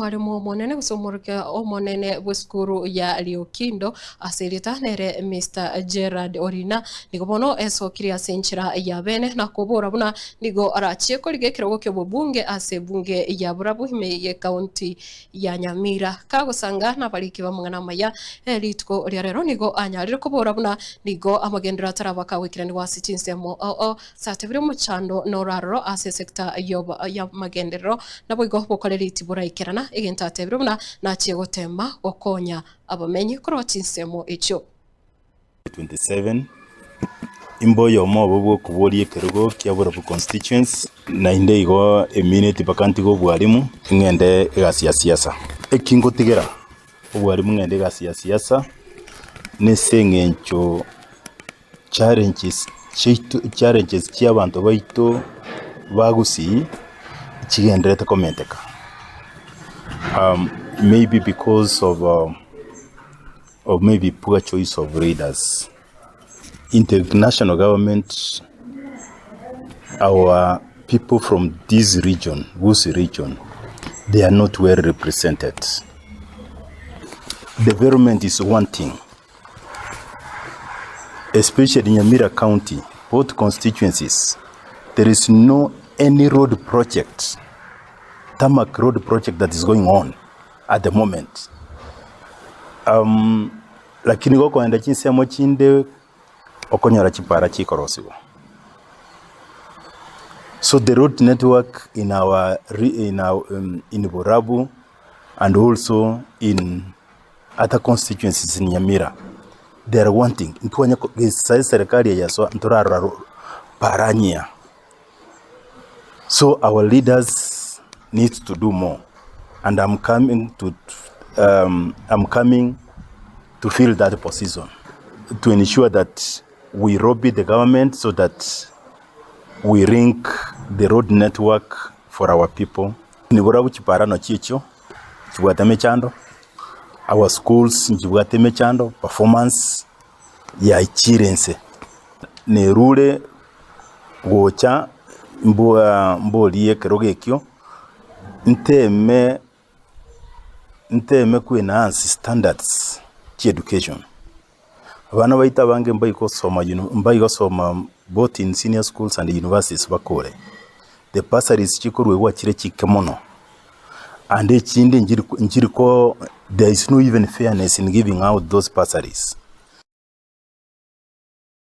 Omwalimu omonene gose omworokia omonene bw'esukuru ya Riokindo ase erieta nere Mister Gerald Orina nigo bono esokirie ase enchera ya bene na kobora buna nigo arachie korigia ekerogo ki'obobunge ase ebunge ya Borabu ime y'ecounty ya Nyamira. Kagosanga nabariki b'amang'ana amaya rituko ria rero nigo anyarire kobora buna nigo amagenderero ataraba kagoikeranigwa ase chinsemo ao Satebire omochando noraroro ase esecta y'amagenderero, naboigo bokore ritibura ikerana, egento atebire buna nachie goteema gokonya abamenyi korwa chinsemo echio. 27, Imbe oyomo obo bw'okoboria ekerogo kia Borabu Constituency, naende igo emineti mpaka ntige obwarimu ng'ende egasi ya siasa. Eki ngotigera obwarimu ng'ende egasi ya siasa, nese eng'encho challenges chiaito challenges chia abanto baito ba gusii chigendererete komenteka maybe because of of maybe poor choice of leaders. In the national government our people from this region, Gusii region, they are not well represented. Development is one thing. especially Nyamira County, both constituencies, there is no any road project, tarmac road project that is going on at the moment. Um, lakini gokoenda chinsemo chinde okonyora chipara chikorosigwa. So the road network in our, in our um, in Borabu and also in other constituencies in Nyamira they are wanting ntwanye gesa serikali eye yasoa ntorarora ro paranyia so our leaders need to do more and I'm coming to um, I'm coming to fill that position to ensure that we lobby the government so that we link the road network for our people nibura chiparano chiechio chibwate emechando Our schools nchibwate emechando, performance yaichire inse. Nerure gocha mborie ekerogo ekio, nteme nteme ko enhance standards chia education. Abana baito abange mbaigosoma mbaigosoma both in senior schools and universities bakore. The bursaries chikorwegwa chire chike mono. And echinde nchiri nchiri ko there is no even fairness in giving out those bursaries.